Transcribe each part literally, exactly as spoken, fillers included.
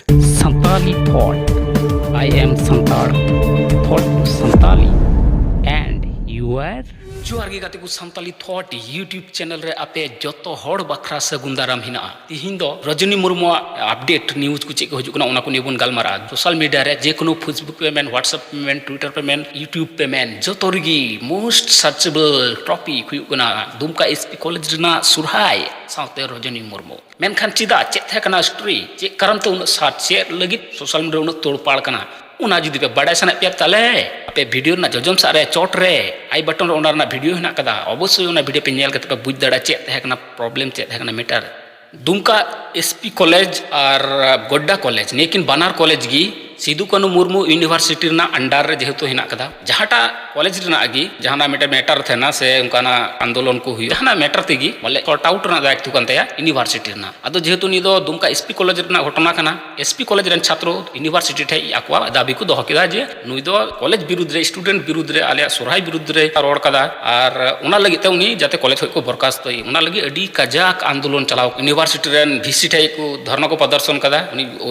Santali Thought. I am Santal Thought Santali. And you are? ᱡᱚᱦᱟᱨ ᱜᱮ ᱜᱟᱛᱮ ᱠᱚ, ᱥᱟᱱᱛᱟᱞᱤ ᱛᱷᱚᱴ YouTube ᱪᱮᱱᱮᱞ ᱨᱮ ᱟᱯᱮ ᱡᱚᱛᱚ ᱦᱚᱲ ᱵᱟᱠᱷᱨᱟ ᱥᱟᱹᱜᱩᱱ ᱫᱟᱨᱟᱢ ᱦᱮᱱᱟᱜᱼᱟ᱾ ᱛᱤᱦᱤᱧ ᱫᱚ ᱨᱚᱡᱚᱱᱤ ᱢᱩᱨᱢᱩᱣᱟᱜ ᱟᱯᱰᱮᱴ ᱱᱤᱭᱩᱡᱽ ᱠᱚ ᱪᱮᱫ ᱠᱚ ᱦᱤᱡᱩᱜ ᱠᱟᱱᱟ, ᱚᱱᱟ ᱠᱚ ᱱᱤᱭᱮ ᱵᱚᱱ ᱜᱟᱞᱢᱟᱨᱟᱜᱼᱟ᱾ ᱥᱳᱥᱟᱞ ᱢᱤᱰᱤᱭᱟ ᱨᱮ ᱡᱮᱠᱳᱱᱳ Facebook ᱯᱮ ᱢᱮᱱ, WhatsApp ᱯᱮ ᱢᱮᱱ, Twitter ᱯᱮ ᱢᱮᱱ, YouTube ᱯᱮ ᱢᱮᱱ, ᱡᱚᱛᱚ ᱨᱮᱜᱮ most searchable topic ᱦᱩᱭᱩᱜ ᱠᱟᱱᱟ ᱫᱩᱢᱠᱟ S P ᱠᱚᱞᱮᱡᱽ ᱨᱮᱱᱟᱜ ᱥᱚᱨᱦᱟᱭ ᱥᱟᱶᱛᱮ ᱨᱚᱡᱚᱱᱤ ᱢᱩᱨᱢᱩ᱾ ᱢᱮᱱᱠᱷᱟᱱ ᱪᱮᱫᱟᱜ? ᱪᱮᱫ ᱛᱟᱦᱮᱸ ᱠᱟᱱᱟ ᱥᱴᱳᱨᱤ? ᱪᱮᱫ ᱠᱟᱨᱚᱱ ᱛᱮ ᱩᱱᱟᱹᱜ ᱥᱟᱨᱪ? ᱪᱮᱫ ᱞᱟᱹᱜᱤᱫ ᱥᱳᱥᱟᱞ ᱢᱤᱰᱤᱭᱟ ᱩᱱᱟᱹᱜ ᱛᱳᱲᱯᱟᱲ ᱠᱟᱱᱟ? ᱚᱱᱟ ᱡᱩᱫᱤ ᱯᱮ ᱵᱟᱰᱟᱭ ᱥᱟᱱᱟᱭᱮᱫ ᱯᱮᱭᱟ, ᱛᱟᱦᱞᱮ ᱟᱯᱮ ᱵᱷᱤᱰᱤᱭᱳ ᱨᱮᱱᱟᱜ ᱡᱚᱡᱚᱢ ᱥᱮᱫ ᱨᱮ ᱪᱚᱴ ᱨᱮ ᱟᱭ ᱵᱟᱴᱚᱱ ᱨᱮ ᱚᱱᱟ ᱨᱮᱱᱟᱜ ᱵᱷᱤᱰᱤᱭᱳ ᱦᱮᱱᱟᱜ ᱠᱟᱫᱟ᱾ ᱚᱵᱚᱥᱥᱳᱭ ᱚᱱᱟ ᱵᱷᱤᱰᱤᱭᱳ ᱯᱮ ᱧᱮᱞ ᱠᱟᱛᱮ ᱯᱮ ᱵᱩᱡᱽ ᱫᱟᱲᱮᱭᱟᱜᱼᱟ ᱪᱮᱫ ᱛᱟᱦᱮᱸ ᱠᱟᱱᱟ ᱯᱨᱚᱵᱞᱮᱢ, ᱪᱮᱫ ᱛᱟᱦᱮᱸ ᱠᱟᱱᱟ ᱢᱮᱴᱟᱨ᱾ ᱫᱩᱢᱠᱟ S P ᱠᱚᱞᱮᱡᱽ ᱟᱨ ᱜᱚᱰᱰᱟ ᱠᱚᱞᱮᱡᱽ, ᱱᱤᱭᱟᱹᱠᱤᱱ ᱵᱟᱱᱟᱨ ᱠᱚᱞᱮᱡᱽ ᱜᱮ ᱥᱤᱫᱩ ᱠᱟᱹᱱᱩ ᱢᱩᱨᱢᱩ ᱤᱭᱩᱱᱤᱵᱷᱟᱨᱥᱤᱴᱤ ᱨᱮᱱᱟᱜ ᱟᱱᱰᱟᱨ ᱨᱮ ᱡᱮᱦᱮᱛᱩ ᱦᱮᱱᱟᱜ ᱠᱟᱫᱟ, ᱡᱟᱦᱟᱸᱴᱟᱜ ᱠᱚᱞᱮᱡᱽ ᱨᱮᱱᱟᱜ ᱜᱮ ᱡᱟᱦᱟᱱᱟᱜ ᱢᱤᱫᱴᱮᱱ ᱢᱮᱴᱟᱨ ᱛᱟᱦᱮᱱᱟ ᱥᱮ ᱚᱱᱠᱟᱱᱟᱜ ᱟᱱᱫᱳᱞᱚᱱ ᱠᱚ ᱦᱩᱭᱩᱜᱼᱟ, ᱡᱟᱦᱟᱱᱟᱜ ᱢᱮᱴᱟᱨ ᱛᱮᱜᱮ ᱵᱚᱞᱮ ᱥᱚᱨᱴ ᱟᱣᱩᱴ ᱨᱮᱱᱟᱜ ᱫᱟᱭᱤᱛᱛᱚ ᱠᱟᱱ ᱛᱟᱭᱟ ᱤᱭᱩᱱᱤᱵᱷᱟᱨᱥᱤᱴᱤ ᱨᱮᱱᱟᱜ᱾ ᱟᱫᱚ ᱡᱮᱦᱮᱛᱩ ᱱᱤᱭᱟᱹ ᱫᱚ ᱫᱩᱢᱠᱟ S P ᱠᱚᱞᱮᱡᱽ ᱨᱮᱱᱟᱜ ᱜᱷᱚᱴᱚᱱᱟ ᱠᱟᱱᱟ, S P ᱠᱚᱞᱮᱡᱽ ᱨᱮᱱ ᱪᱷᱟᱛᱨᱚ ᱤᱭᱩᱱᱤᱵᱷᱟᱨᱥᱤᱴᱤ ᱴᱷᱮᱱ ᱟᱠᱚᱣᱟᱜ ᱫᱟᱹᱵᱤ ᱠᱚ ᱫᱚᱦᱚ ᱠᱮᱫᱟ ᱡᱮ ᱱᱩᱭ ᱫᱚ ᱠᱚᱞᱮᱡᱽ ᱵᱤᱨᱩᱫᱽ ᱨᱮ, ᱥᱴᱩᱰᱮᱱᱴ ᱵᱤᱨᱩᱫᱽ ᱨᱮ, ᱟᱞᱮᱭᱟᱜ ᱥᱚᱨᱦᱟᱭ ᱵᱤᱨᱩᱫᱽ ᱨᱮ ᱨᱚᱲ ᱠᱟᱫᱟ, ᱟᱨ ᱚᱱᱟ ᱞᱟᱹᱜᱤᱫ ᱛᱮ ᱩᱱᱤ ᱡᱟᱛᱮ ᱠᱚᱞᱮᱡᱽ ᱠᱷᱚᱱ ᱠᱚ ᱵᱚᱨᱠᱟᱥᱛᱚᱭ, ᱚᱱᱟ ᱞᱟᱹᱜᱤᱫ ᱟᱹᱰᱤ ᱠᱟᱡᱟᱠ ᱟᱱᱫᱳᱞᱚᱱ ᱪᱟᱞᱟᱣ᱾ ᱤᱭᱩᱱᱤᱵᱷᱟᱨᱥᱤᱴᱤ ᱨᱮᱱ V C ᱴᱷᱮᱱ ᱠᱚ ᱫᱷᱚᱨᱱᱟ ᱠᱚ ᱯᱨᱚᱫᱚᱨᱥᱚᱱ ᱠᱟᱫᱟ ᱩᱱᱤ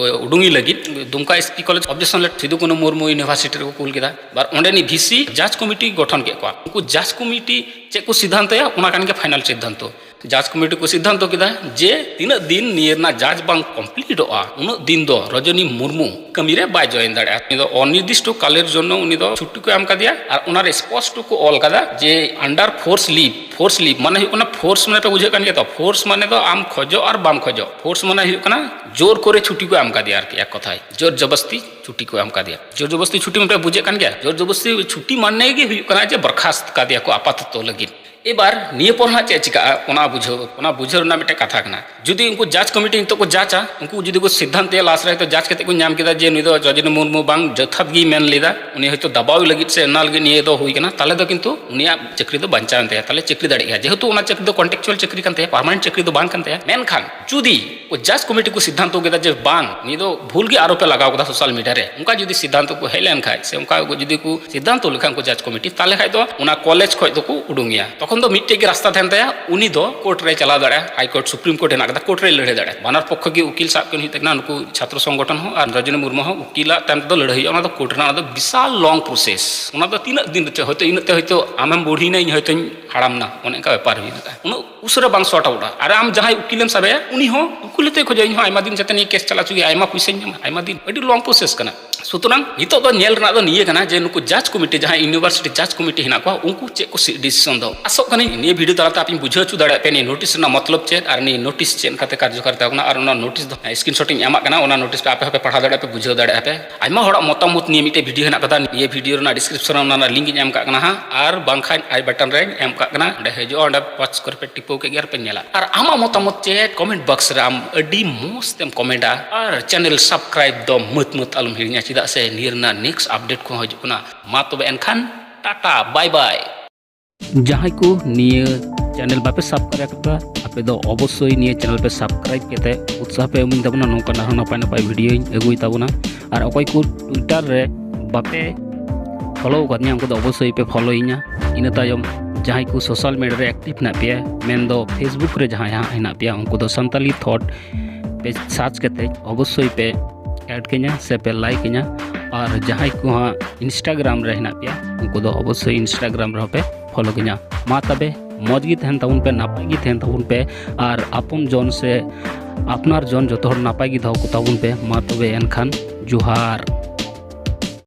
ᱩᱰᱩᱝᱤ ᱞᱟᱹᱜᱤᱫ᱾ ᱫᱩᱢᱠᱟ S P ᱠᱚᱞᱮᱡᱽ ᱚᱵᱡᱮᱠᱥᱚᱱ ᱞᱮᱫ, ᱥᱤᱫᱩ ᱠᱟᱹᱱᱩ ᱢᱩᱨᱢᱩ ᱤᱭᱩᱱᱤᱵᱷᱟᱨᱥᱤᱴᱤ ᱨᱮᱠᱚ ᱠᱩᱞ ᱠᱮᱫᱟ᱾ ᱟᱨ ᱚᱸᱰᱮᱱᱤᱡ V C ᱡᱟᱡᱽ ᱠᱚᱢᱤᱴᱤ ᱜᱚᱴᱷᱚᱱ ᱠᱮᱫ ᱠᱚᱣᱟ᱾ ᱩᱱᱠᱩ ᱡᱟᱡᱽ ᱠᱚᱢᱤᱴᱤ ᱪᱮᱫ ᱠᱚ ᱥᱤᱫᱽᱫᱷᱟᱱᱛᱚᱭᱟ, ᱚᱱᱟ ᱠᱟᱱ ᱜᱮ ᱯᱷᱟᱭᱱᱟᱞ ᱥᱤᱫᱽᱫᱷᱟᱱᱛᱚ᱾ ᱡᱟᱡᱽ ᱠᱚᱢᱤᱴᱤ ᱠᱚ ᱥᱤᱫᱽᱫᱷᱟᱱᱛᱚ ᱠᱮᱫᱟ ᱡᱮ ᱛᱤᱱᱟᱹᱜ ᱫᱤᱱ ᱱᱤᱭᱟᱹ ᱨᱮᱱᱟᱜ ᱡᱟᱡᱽ ᱵᱟᱝ ᱠᱚᱢᱯᱞᱤᱴᱚᱜᱼᱟ, ᱩᱱᱟᱹᱜ ᱫᱤᱱ ᱫᱚ ᱨᱚᱡᱚᱱᱤ ᱢᱩᱨᱢᱩ ᱠᱟᱹᱢᱤ ᱨᱮ ᱵᱟᱭ ᱡᱚᱭᱮᱱ ᱫᱟᱲᱮᱭᱟᱜᱼᱟ᱾ ᱩᱱᱤ ᱫᱚ ᱚᱱᱤᱨᱫᱤᱥᱴᱚ ᱠᱟᱞᱮᱨ ᱡᱚᱱᱱᱚ ᱩᱱᱤ ᱫᱚ ᱪᱷᱩᱴᱤ ᱠᱚ ᱮᱢ ᱠᱟᱫᱮᱭᱟ᱾ ᱟᱨ ᱚᱱᱟᱨᱮ ᱥᱯᱚᱥᱴᱚ ᱠᱚ ᱚᱞ ᱠᱟᱫᱟ ᱡᱮ under force leave᱾ Force live ᱢᱟᱱᱮ ᱦᱩᱭᱩᱜ ᱠᱟᱱᱟ, ᱯᱷᱳᱨᱥ ᱢᱟᱱᱮ ᱯᱮ ᱵᱩᱡᱷᱟᱹᱜ ᱠᱟᱱ ᱜᱮᱭᱟ ᱛᱚ, ᱯᱷᱳᱨᱥ ᱢᱟᱱᱮ ᱫᱚ ᱟᱢ ᱠᱷᱚᱡᱚᱜ ᱟᱨ ᱵᱟᱢ ᱠᱷᱚᱡᱚᱜ᱾ ᱯᱷᱳᱨᱥ ᱢᱟᱱᱮ ᱦᱩᱭᱩᱜ ᱠᱟᱱᱟ ᱡᱳᱨ ᱠᱚᱨᱮ ᱪᱷᱩᱴᱤ ᱠᱚ ᱮᱢ ᱠᱟᱫᱮᱭᱟ ᱟᱨᱠᱤ, ᱮᱠ ᱠᱚᱛᱷᱟᱭ ᱡᱳᱨ ᱡᱚᱵᱚᱥᱛᱤ ᱪᱷᱩᱴᱤ ᱠᱚ ᱮᱢ ᱠᱟᱫᱮᱭᱟ᱾ ᱡᱳᱨ ᱡᱚᱵᱚᱥᱛᱤ ᱪᱷᱩᱴᱤ ᱢᱟᱱᱮ ᱯᱮ ᱵᱩᱡᱷᱟᱹᱜ ᱠᱟᱱ ᱜᱮᱭᱟ, ᱡᱳᱨ ᱡᱚᱵᱚᱥᱛᱤ ᱪᱷᱩᱴᱤ ᱢᱟᱱᱮ ᱜᱮ ᱦᱩᱭᱩᱜ ᱠᱟᱱᱟ ᱡᱮ ᱵᱚᱨᱠᱷᱟᱥᱛ ᱠᱟᱫᱮᱭᱟ ᱠᱚ ᱟᱯᱟᱛᱚᱛᱚ ᱞᱟᱹᱜᱤᱫ᱾ ᱮᱵᱟᱨ ᱱᱤᱭᱟᱹ ᱯᱚᱨ ᱦᱟᱸᱜ ᱪᱮᱫ ᱪᱤᱠᱟᱹᱜᱼᱟ, ᱚᱱᱟ ᱵᱩᱡᱷᱟᱹᱣ, ᱚᱱᱟ ᱵᱩᱡᱷᱟᱹᱣ ᱨᱮᱱᱟᱜ ᱢᱤᱫᱴᱮᱱ ᱠᱟᱛᱷᱟ ᱠᱟᱱᱟ᱾ ᱡᱩᱫᱤ ᱩᱱᱠᱩ ᱡᱟᱡᱽ ᱠᱚᱢᱤᱴᱤ ᱱᱤᱛᱚᱜ ᱠᱚ ᱡᱟᱡᱟ, ᱩᱱᱠᱩ ᱡᱩᱫᱤ ᱠᱚ ᱥᱤᱫᱽᱫᱷᱟᱱᱛᱮ ᱞᱟᱥ ᱨᱮ ᱦᱚᱭᱛᱳ ᱡᱟᱡᱽ ᱠᱟᱛᱮ ᱠᱚ ᱧᱟᱢ ᱠᱮᱫᱟ ᱡᱮ ᱱᱩᱭ ᱫᱚ ᱨᱚᱡᱚᱱᱤ ᱢᱩᱨᱢᱩ ᱵᱟᱝ ᱡᱚᱛᱷᱟᱛ ᱜᱮᱭ ᱢᱮᱱ ᱞᱮᱫᱟ, ᱩᱱᱤ ᱦᱚᱭᱛᱳ ᱫᱟᱵᱟᱣ ᱞᱟᱹᱜᱤᱫ ᱥᱮ ᱚᱱᱟ ᱞᱟᱹᱜᱤᱫ ᱱᱤᱭᱟᱹ ᱫᱚ ᱦᱩᱭ ᱠᱟᱱᱟ, ᱛᱟᱦᱚᱞᱮ ᱫᱚ ᱠᱤᱱᱛᱩ ᱩᱱᱤᱭᱟᱜ ᱪᱟᱹᱠᱨᱤ ᱫᱚ ᱵᱟᱧᱪᱟᱣ ᱮᱱ ᱛᱟᱭᱟ, ᱛᱟᱦᱚᱞᱮ ᱪᱟᱹᱠᱨᱤ ᱫᱟᱲᱮᱭᱟᱜ ᱜᱮᱭᱟ, ᱡᱮᱦᱮᱛᱩ ᱚᱱᱟ ᱪᱟᱹᱠᱨᱤ ᱫᱚ ᱠᱚᱱᱴᱮᱠᱪᱩᱣᱟᱞ ᱪᱟᱹᱠᱨᱤ ᱠᱟᱱ ᱛᱟᱭᱟ, ᱯᱟᱨᱢᱟᱱᱮᱱᱴ ᱪᱟᱹᱠᱨᱤ ᱫᱚ ᱵᱟᱝ ᱠᱟᱱ ᱛᱟᱭᱟ᱾ ᱢᱮᱱᱠᱷᱟᱱ ᱡᱩᱫᱤ ᱡᱟᱡᱽ ᱠᱚᱢᱤᱴᱤ ᱠᱚ ᱥᱤᱫᱽᱫᱷᱟᱱᱛᱚ ᱠᱮᱫᱟ ᱡᱮ ᱵᱟᱝ, ᱱᱤᱭᱟᱹ ᱫᱚ ᱵᱷᱩᱞ ᱜᱮ ᱟᱨᱚᱯᱮ ᱞᱟᱜᱟᱣ ᱠᱮᱫᱟ ᱥᱳᱥᱟᱞ ᱢᱤᱰᱤᱭᱟ ᱨᱮ, ᱚᱱᱠᱟ ᱡᱩᱫᱤ ᱥᱤᱫᱽᱫᱷᱟᱱᱛᱚ ᱠᱚ ᱦᱮᱡ ᱞᱮᱱᱠᱷᱟᱱ ᱥᱮ ᱚᱱᱠᱟ ᱡᱩᱫᱤ ᱠᱚ ᱥᱤᱫᱽᱫᱷᱟᱱᱛᱚ ᱞᱮᱠᱷᱟᱱ ᱠᱚ ᱡᱟᱡᱽ ᱠᱚᱢᱤᱴᱤ, ᱛᱟᱦᱚᱞᱮ ᱠᱷᱟᱡ ᱫᱚ ᱚᱱᱟ ᱠᱚᱞᱮᱡᱽ ᱠᱷᱚᱡ ᱫᱚᱠᱚ ᱩᱰᱩᱝᱮᱭᱟ᱾ ᱛᱚᱠᱷᱚᱱ ᱫᱚ ᱢᱤᱫᱴᱮᱡ ᱜᱮ ᱨᱟᱥᱛᱟ ᱛᱟᱦᱮᱱ ᱛᱟᱭᱟ, ᱩᱱᱤ ᱫᱚ ᱠᱳᱨᱴ ᱨᱮᱭ ᱪᱟᱞᱟᱣ ᱫᱟᱲᱮᱭᱟᱜᱼᱟ, ᱦᱟᱭ ᱠᱳᱨᱴ, ᱥᱩᱯᱨᱤᱢ ᱠᱳᱨᱴ ᱦᱮᱱᱟᱜ ᱠᱟᱫᱟ, ᱠᱳᱨᱴ ᱨᱮᱭ ᱞᱟᱹᱲᱦᱟᱹᱭ ᱫᱟᱲᱮᱭᱟᱜᱼᱟ᱾ ᱵᱟᱱᱟᱨ ᱯᱚᱠᱠᱷᱚ ᱜᱮ ᱩᱠᱤᱞ ᱥᱟᱵ ᱠᱤᱱ ᱦᱩᱭᱩᱜ ᱛᱟᱹᱠᱤᱱᱟ, ᱱᱩᱠᱩ ᱪᱷᱟᱛᱨᱚ ᱥᱚᱝᱜᱚᱴᱷᱚᱱ ᱦᱚᱸ ᱟᱨ ᱨᱚᱡᱚᱱᱤ ᱢᱩᱨᱢᱩ ᱦᱚᱸ ᱩᱠᱤᱞᱟᱜ ᱛᱟᱭᱚᱢ ᱛᱮᱫᱚ ᱞᱟᱹᱲᱦᱟᱹᱭ ᱦᱩᱭᱩᱜᱼᱟ, ᱚᱱᱟ ᱫᱚ ᱠᱳᱨᱴ ᱨᱮᱱᱟᱜ, ᱚᱱᱟ ᱫᱚ ᱵᱤᱥᱟᱞ ᱞᱚᱝ ᱯᱨᱚᱥᱮᱥ᱾ ᱚᱱᱟ ᱫᱚ ᱛᱤᱱᱟᱹᱜ ᱫᱤᱱ ᱨᱮᱪᱚ, ᱦᱚᱭᱛᱳ ᱤᱱᱟᱹᱜ ᱛᱮ ᱦᱚᱭᱛᱳ ᱟᱢᱮᱢ ᱵᱩᱲᱦᱤᱱᱟ, ᱤᱧ ᱦᱚᱭᱛᱳᱧ ᱦᱟᱲᱟᱢ ᱱᱟ, ᱚᱱᱮ ᱚᱱᱠᱟ ᱵᱮᱯᱟᱨ ᱦᱩᱭ ᱫᱟᱲᱮᱭᱟᱜᱼᱟ᱾ ᱩᱱᱟᱹᱜ ᱩᱥᱟᱹᱨᱟ ᱵᱟᱝ ᱥᱚᱨᱴ ᱟᱣᱩᱴᱼᱟ᱾ ᱟᱨ ᱟᱢ ᱡᱟᱦᱟᱸᱭ ᱩᱠᱤᱞᱮᱢ ᱥᱟᱵᱮᱭᱟ, ᱩᱱᱤ ᱦᱚᱸ ᱩᱠᱤᱞ ᱛᱮ ᱠᱷᱚᱡᱚᱜᱼᱟ, ᱤᱧ ᱦᱚᱸ ᱟᱭᱢᱟ ᱫᱤᱱ ᱡᱟᱛᱮ ᱱᱤᱭᱟᱹ ᱠᱮᱥ ᱪᱟᱞᱟᱣ ᱦᱚᱪᱚ ᱦᱩᱭᱩᱜᱼᱟ, ᱟᱭᱢᱟ ᱯᱚᱭᱥᱟᱧ ᱧᱟᱢᱟ, ᱟᱭᱢᱟ ᱫᱤᱱ, ᱟᱹᱰᱤ ᱞᱚᱝ ᱯᱨᱚᱥᱮᱥ ᱠᱟᱱᱟ᱾ ᱥᱩᱛᱚᱨᱟᱝ ᱱᱤᱛᱚᱜ ᱫᱚ ᱧᱮᱞ ᱨᱮᱱᱟᱜ ᱫᱚ ᱱᱤᱭᱟᱹ ᱠᱟᱱᱟ ᱡᱮ ᱱᱩᱠᱩ ᱡᱟᱡᱽ ᱠᱚᱢᱤᱴᱤ, ᱡᱟᱦᱟᱸᱭ ᱤᱭᱩᱱᱤᱵᱷᱟᱨᱥᱤᱴᱤ ᱡᱟᱡᱽ ᱠᱚᱢᱤᱴᱤ ᱦᱮᱱᱟᱜ ᱠᱚᱣᱟ, ᱩᱱᱠᱩ ᱪᱮᱫ ᱠᱚ ᱰᱤᱥᱤᱥᱚᱱ ᱫᱚ᱾ ᱟᱥᱚᱜ ᱠᱟᱹᱱᱟᱹᱧ ᱱᱤᱭᱟᱹ ᱵᱷᱤᱰᱤᱭᱳ ᱛᱟᱞᱟᱛᱮ ᱟᱯᱮᱧ ᱵᱩᱡᱷᱟᱹᱣ ᱦᱚᱪᱚ ᱫᱟᱲᱮᱭᱟᱜ ᱯᱮ, ᱱᱤᱭᱟᱹ ᱱᱳᱴᱤᱥ ᱨᱮᱱᱟᱜ ᱢᱚᱛᱞᱚᱵ ᱪᱮᱫ ᱟᱨ ᱱᱤᱭᱟᱹ ᱱᱳᱴᱤᱥ ᱪᱮᱫ ᱞᱮᱠᱟᱛᱮ ᱠᱟᱨᱡᱚᱠᱟᱨᱤ ᱛᱟᱦᱮᱸ ᱠᱟᱱᱟ᱾ ᱟᱨ ᱚᱱᱟ ᱱᱳᱴᱤᱥ ᱫᱚ ᱥᱠᱨᱤᱱᱥᱚᱴ ᱤᱧ ᱮᱢᱟᱜ ᱠᱟᱱᱟ, ᱚᱱᱟ ᱱᱳᱴᱤᱥ ᱯᱮ ᱟᱯᱮ ᱦᱚᱸᱯᱮ ᱯᱟᱲᱦᱟᱣ ᱫᱟᱲᱮᱭᱟᱜᱼᱟ ᱯᱮ, ᱵᱩᱡᱷᱟᱹᱣ ᱫᱟᱲᱮᱭᱟᱜᱼᱟ ᱯᱮ᱾ ᱟᱭᱢᱟ ᱦᱚᱲᱟᱜ ᱢᱚᱛᱟᱢᱚᱛ ᱱᱤᱭᱟᱹ ᱢᱤᱫᱴᱮᱡ ᱵᱷᱤᱰᱤᱭᱳ ᱦᱮᱱᱟᱜ ᱠᱟᱫᱟ, ᱱᱤᱭᱟᱹ ᱵᱷᱤᱰᱤᱭᱳ ᱨᱮᱱᱟᱜ ᱰᱤᱥᱠᱨᱤᱯᱥᱚᱱ ᱨᱮ ᱚᱱᱟ ᱨᱮᱱᱟᱜ ᱞᱤᱝᱠ ᱤᱧ ᱮᱢ ᱠᱟᱜ ᱠᱟᱱᱟ ᱦᱟᱸᱜ, ᱟᱨ ᱵᱟᱝᱠᱷᱟᱱ ᱟᱭ ᱵᱟᱴᱚᱱ ᱨᱮᱧ ᱮᱢ ᱠᱟᱜ ᱠᱟᱱᱟ, ᱚᱸᱰᱮ ᱦᱤᱡᱩᱜᱼᱟ, ᱚᱸᱰᱮ ᱯᱟᱸᱪ ᱠᱚᱨᱮ ᱯᱮ ᱴᱤᱯᱟᱹᱣ ᱠᱮᱫ ᱜᱮ ᱟᱨ ᱯᱮ ᱧᱮᱞᱟ᱾ ᱟᱨ ᱟᱢᱟᱜ ᱢᱚᱛᱟᱢᱚᱛ ᱪᱮᱫ ᱠᱚᱢᱮᱱᱴ ᱵᱚᱠᱥ ᱨᱮ ᱟᱢ ᱟᱹᱰᱤ ᱢᱚᱡᱽ ᱛᱮᱢ ᱠᱚᱢᱮᱱᱴᱟ᱾ ᱟᱨ ᱪᱮᱱᱮᱞ ᱥᱟᱵᱥᱠᱨᱟᱭᱤᱵ ᱫᱚ ᱢᱟᱹᱛ ᱢᱟᱹᱛ ᱟᱞᱚᱢ ᱦᱤᱲᱤᱧᱟ, ᱪᱮᱫᱟᱜ ᱥᱮ ᱱᱤᱭᱟᱹ ᱨᱮᱱᱟᱜ ᱱᱮᱠᱥᱴ ᱟᱯᱰᱮᱴ ᱠᱚᱦᱚᱸ ᱦᱤᱡᱩᱜ ᱠᱟᱱᱟ᱾ ᱢᱟ ᱛᱚᱵᱮ ᱮᱱᱠᱷᱟᱱ ᱴᱟᱴᱟ, ᱵᱟᱭ ᱵᱟᱭ᱾ ᱡᱟᱦᱟᱸᱭ ᱠᱚ ᱱᱤᱭᱟᱹ ᱪᱮᱱᱮᱞ ᱵᱟᱯᱮ ᱥᱟᱵᱥᱠᱨᱟᱭᱤᱵ ᱟᱠᱟᱫᱟ, ᱟᱯᱮ ᱫᱚ ᱚᱵᱚᱥᱥᱳᱭ ᱱᱤᱭᱟᱹ ᱪᱮᱱᱮᱞ ᱯᱮ ᱥᱟᱵᱥᱠᱨᱟᱭᱤᱵ ᱠᱟᱛᱮ ᱩᱛᱥᱟᱦᱚ ᱯᱮ ᱮᱢᱟᱹᱧ ᱛᱟᱵᱚᱱᱟ, ᱱᱚᱝᱠᱟᱱ ᱟᱨᱦᱚᱸ ᱱᱟᱯᱟᱭ ᱱᱟᱯᱟᱭ ᱵᱷᱤᱰᱤᱭᱳᱧ ᱟᱹᱜᱩᱭ ᱛᱟᱵᱚᱱᱟ᱾ ᱟᱨ ᱚᱠᱚᱭ ᱠᱚ ᱴᱩᱭᱴᱟᱨ ᱨᱮ ᱵᱟᱯᱮ ᱯᱷᱚᱞᱳ ᱟᱠᱟᱫᱤᱧᱟ, ᱩᱱᱠᱩ ᱫᱚ ᱚᱵᱚᱥᱥᱳᱭ ᱯᱮ ᱯᱷᱚᱞᱳᱭᱤᱧᱟ᱾ ᱤᱱᱟᱹ ᱛᱟᱭᱚᱢ ᱡᱟᱦᱟᱸᱭ ᱠᱚ ᱥᱳᱥᱟᱞ ᱢᱤᱰᱤᱭᱟ ᱨᱮ ᱮᱠᱴᱤᱵᱷ ᱦᱮᱱᱟᱜ ᱯᱮᱭᱟ, ᱢᱮᱱᱫᱚ ᱯᱷᱮᱥᱵᱩᱠ ᱨᱮ ᱡᱟᱦᱟᱸᱭ ᱦᱟᱸᱜ ᱦᱮᱱᱟᱜ ᱯᱮᱭᱟ, ᱩᱱᱠᱩ ᱫᱚ ᱥᱟᱱᱛᱟᱞᱤ ᱛᱷᱚᱴ ᱯᱮ ᱥᱟᱨᱪ ᱠᱟᱛᱮ ᱚᱵᱚᱥᱥᱳᱭ ᱯᱮ ᱮᱰ ᱠᱟᱹᱧᱟ ᱥᱮ ᱯᱮ ᱞᱟᱭᱤᱠ ᱟᱹᱧᱟ᱾ ᱟᱨ ᱡᱟᱦᱟᱸᱭ ᱠᱚ ᱦᱟᱸᱜ ᱤᱱᱥᱴᱟᱜᱨᱟᱢ ᱨᱮ ᱦᱮᱱᱟᱜ ᱯᱮᱭᱟ, ᱩᱱᱠᱩ ᱫᱚ ᱚᱵᱚᱥᱥᱳᱭ ᱤᱱᱥᱴᱟᱜᱨᱟᱢ ᱨᱮᱦᱚᱸ ᱯᱮ ᱯᱷᱚᱞᱳ ᱠᱟᱹᱧᱟ᱾ ᱢᱟ ᱛᱚᱵᱮ ᱢᱚᱡᱽ ᱜᱮ ᱛᱟᱦᱮᱱ ᱛᱟᱵᱚᱱ ᱯᱮ, ᱱᱟᱯᱟᱭ ᱜᱮ ᱛᱟᱦᱮᱱ ᱛᱟᱵᱚᱱ ᱯᱮ, ᱟᱨ ᱟᱯᱚᱱ ᱡᱚᱱ ᱥᱮ ᱟᱯᱱᱟᱨ ᱡᱚᱱ ᱡᱚᱛᱚ ᱦᱚᱲ ᱱᱟᱯᱟᱭ ᱜᱮ ᱫᱚᱦᱚ ᱠᱚ ᱛᱟᱵᱚᱱ ᱯᱮ᱾ ᱢᱟ ᱛᱚᱵᱮ ᱮᱱᱠᱷᱟᱱ ᱡᱚᱦᱟᱨ᱾